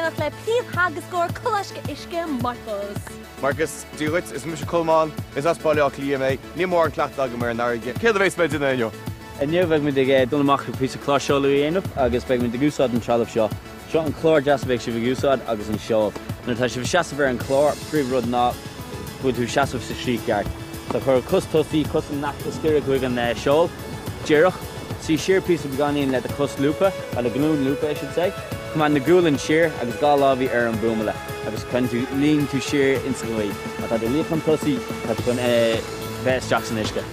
éineacht le príomhtheagascóir Coláiste Uisce, Marcus. Marcus, Dia dhuit, is mise Colmán, is as Baile Átha Cliath mé, níl mórán cleachtadh agam ar an fharraige. Céard a bhéas mé ag déanamh inniu? Inniu beidh muid ag dul amach le píosa cláirseoladh a dhéanamh agus beidh muid ag úsáid an trealamh seo. Seo an clár deas a bheidh sibh ag úsáid agus an seol. Nuair atá sibh ag seasamh ar an chlár, príomh rud ná go bhfuil tú ag seasamh sa slí ceart. So cuir cos tosaigh, cos an ag sciorradh chuig an seol, díreach. Suigh siar píosa beagáinín le do chos lúbtha, or do ghlúin lúbtha I should say. Coimeád na gualainn siar agus 2 lámhaí ar an buamaile agus cuireann tú, luíonn tú siar ins an ghaoth. Má tá tú ag luí chun tosaigh, tá tú chun bheith isteach san uisce.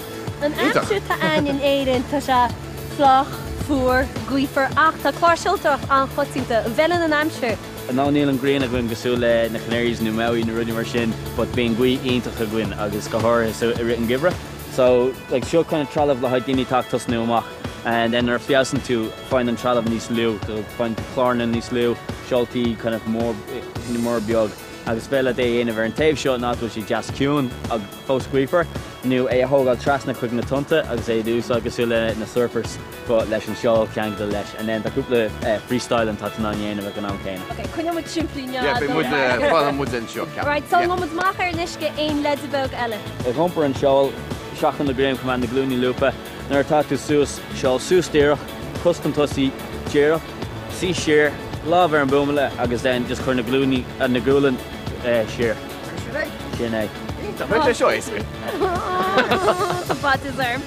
An aimsir atá againn in Éirinn, tá sé fliuch, fuar, gaofar ach tá cláirseoltóireacht an-choitianta. An bhfeileann an aimsir? No, níl an ghrian againn cosúil le na Canaries nó Maui nó rudaí mar sin but bíonn gaoth iontach againn agus go háirithe sa, i rith an gheimhridh. So, like, seo kind of trealamh le haghaidh daoine atá ag tosnú amach and then nuair a feabhsaíonn tú, faigheann an trealamh níos lú, faigheann tú cláranna níos lú, seoltaí kind of mór, mór beag agus féidir leat é a dhéanamh ar an taobh seo ná go bhfuil sé deas ciúin ag fós gaofar, nó é a thógáil trasna chuig na tonnta agus é a úsáid cosúil le na surfers but leis an seol ceangailte leis and then tá cúpla freestyle atá tú in ann dhéanamh ag an am céanna. Ok, coinneoidh muid simplí Yeah, beidh muid, fanfaidh muid anseo, ceapaim. Right, so gabhfaidh muid amach ar an uisce aon leide beag eile. Ag iompar an seol, seachain na greim, coimeád na glúiní lúbtha. Nuair atá tú suas, seol suas díreach, cos chun tosaigh, díreach, suí siar, lámh ar an buamaile agus then just cuir na glúiní, na gualainn siar. Sin é. Sin é. Iontach, beidh sé seo éasca. Tá faitíos orm.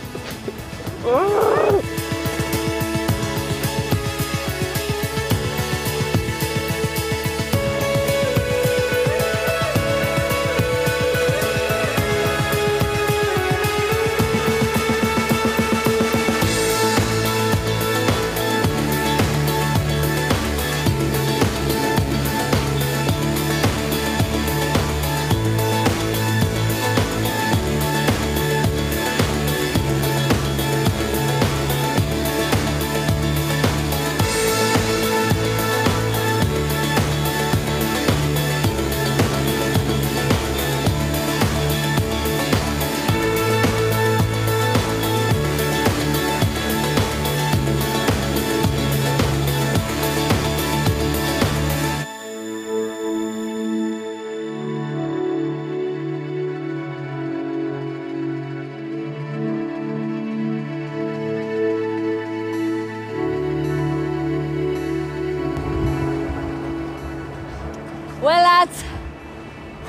Bhuel lads,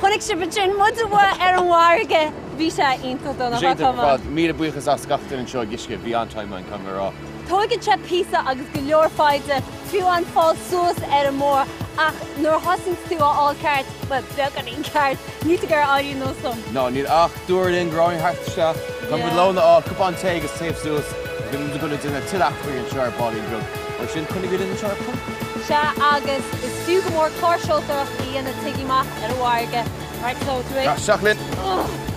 chonaic sibh ansin muid amuigh ar an bhfarraige, bhí sé iontach dona, Bhí sé iontach ar fad. Míle buíochas as gach duine anseo ag Uisce, bhí an-time againn, caithfidh mé a rá. Tóigeann sé píosa agus go leor foighde fiú amháin fáil suas ar an mbord ach nuair a thosaíonn tú á fháil ceart, bhuel, beagáinín ceart, níl tú ag iarraidh éirí anuas dom. Ná níl ach dúradh linn go raibh thart isteach, chun rud lón a fháil, cupán tae agus téamh suas, agus bhí muid ag dul ag déanamh tuilleadh eachtraí anseo ar baillín beag. Mar sin, coinnigí linn anseo ar Punt. Sea, agus is fiú go mór cláirseoltóireacht a dhéanamh, téigí amach ar an bhfarraige. Right, so, tú ag. Isteach linn!